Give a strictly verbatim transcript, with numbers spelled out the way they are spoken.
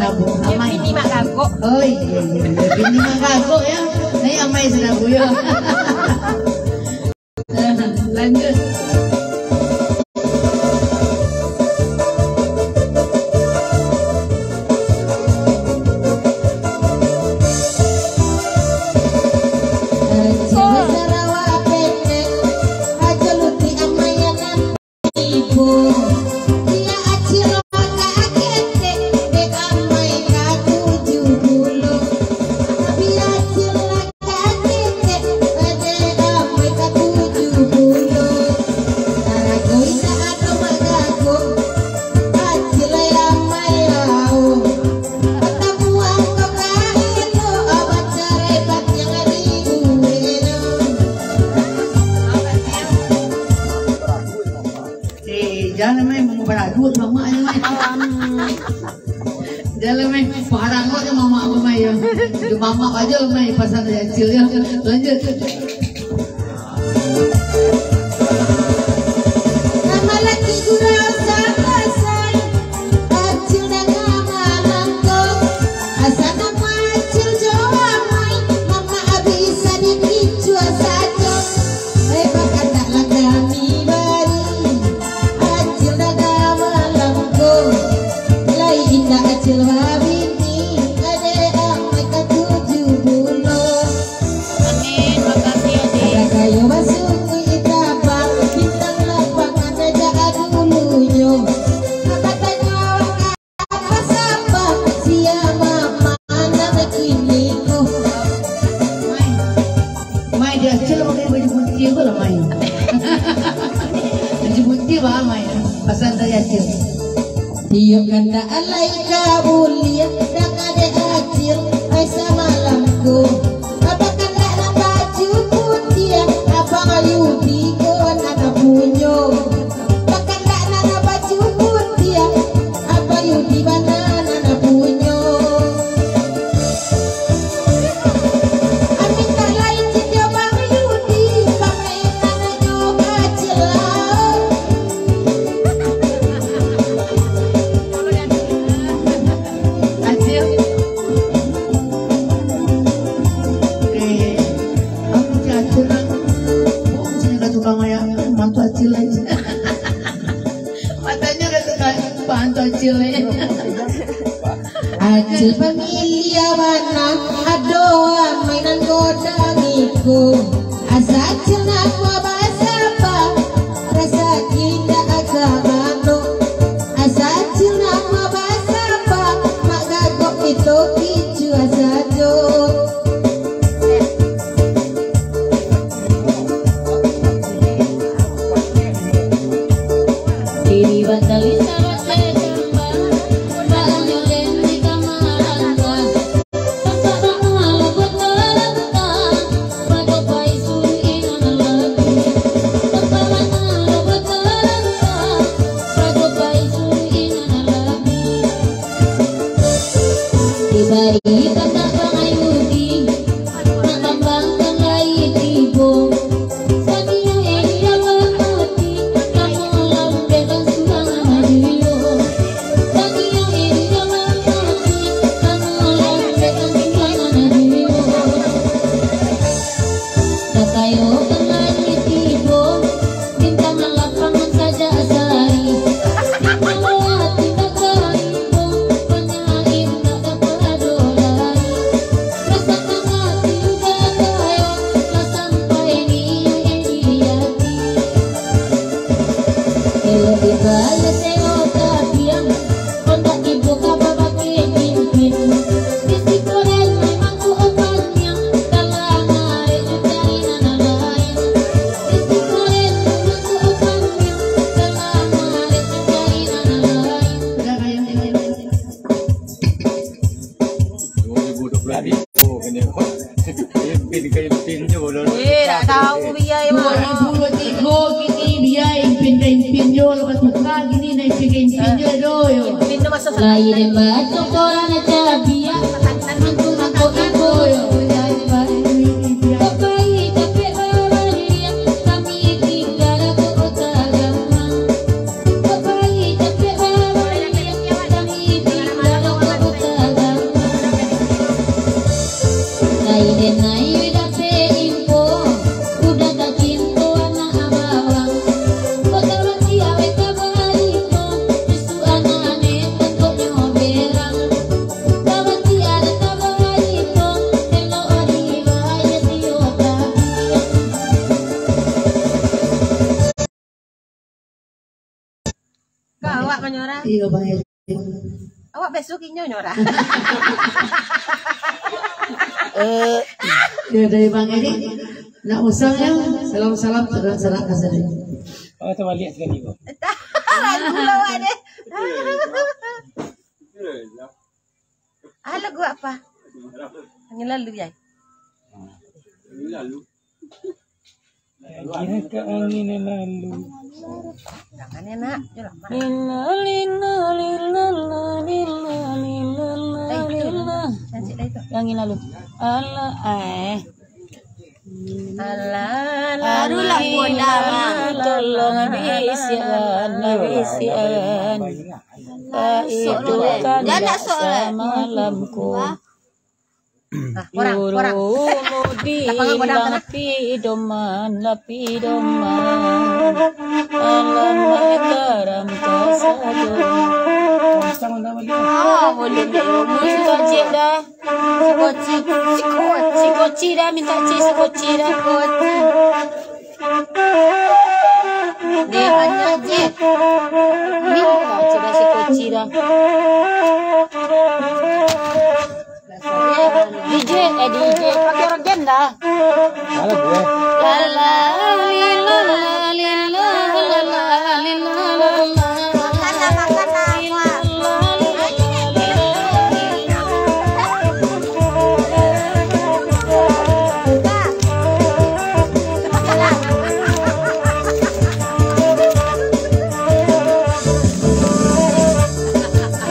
Amai. Bini mak gagok. Oh, iya, iya, iya. Bini mak gagok, ya. Ni amai sudah, Bu, ya. Lanjut. Eh, jan lai, Mai, mangubah lagu mamak jan lai. Jan lai, Mai, parang kok jo mamak ko, Mai, yo. Jo mamak ajo, Mai, pasan dari Acil, yo. Lanjut. Nama laki gurau sabasai, Acil danga malam ko. Asa nama Acil jo amai, mamak bisa dikicua sajo. Eh, bakandaklah kami bari, Acil danga malam ko. Lai indak Acil babini, adek amai ka tujuah bulan. Amin, makasih, Adik. Ada kayo basukuik tapak, bintang lapangan aja dulunyo. Katanyo awak ka sapa, sia mama nan kini ko. Mai, Mai, di Acil pakai baju putih ko lah, Mai. Baju putih ba, Mai. Pasan dari Acil. Iyo kandak alai ka buliah, danga dek Acil, ai samalam ko. Apa kandak nan baju putiah, Abang Yudi ko nan punyo. Apa kandak nan baju putiah, Abang Yudi bana nan punyo. Amin tak lain cin jo Bang Yudi, pamainan jo Acil lah. Acil. Eh, aku cak Acil lah. Oh, sini ka tukang ayak, mantu Acil lah. Matanyo ka tukang, mantu Acil lah. Acil pamiliah bana, ado amai nan godang iko. Asa Acil nak mabasapa, rasaki indak ka mano. Asa Acil nak mabasapa, mak gagok kito kicua sajo. Diri batali sabateh gambar, baanyo den di kamar langkah. Duo ribu duo puluah tigo kini. Impin ka impin jo, bodoh. Eh, tak tahu biai mah. Duo ribu duo puluah tigo kini, biai impin ka impin jo, lapas tuka kini, nak impin ka impin jo, doh, yo. Impin tu masa. Lain batuk orang cabiak, mangko-mangko iko, yo. Bapak capek babaliak, kami tinggal di kota Gamang. Bapak capek babaliak, kami tinggal di kota Apa Nyora? Iyo, Bang Edi. Awak basuh kinyo, Nyora. Eh, iyo, dari Bang Edi. Nak usang yo, salam-salam, terang salam kasih. Oh, terbalik sekali, Bang. Lagu lah awak deh. Ah, lagu apa? Angin lalu, ya? Kira ke angin lalu. Jangan ya, Nak. Yo, lama. Lila, lila, lila, lila, lila, lila, Eh, itu, lila. Cantik dah itu. Angin lalu. Ala, eh. Alah, aduh lah, bodoh amat. Tolong bisikan, bisikan. Sok dulu, eh. Jangan nak sok, eh. Samalamku. Ah, korang, korang. Lapangan korang, korang. Lapi doman, lapi doman. Alam karam kasajo. Oh, boleh deh. Minta cek dah. Sikoci, sikoci. Sikoci dah, minta cek sikoci dah. Sikoci. Deh, banyak cek. Minta cek dah sikoci dah. D J, eh, D J, pakai organ dah. Salah gue. Lala.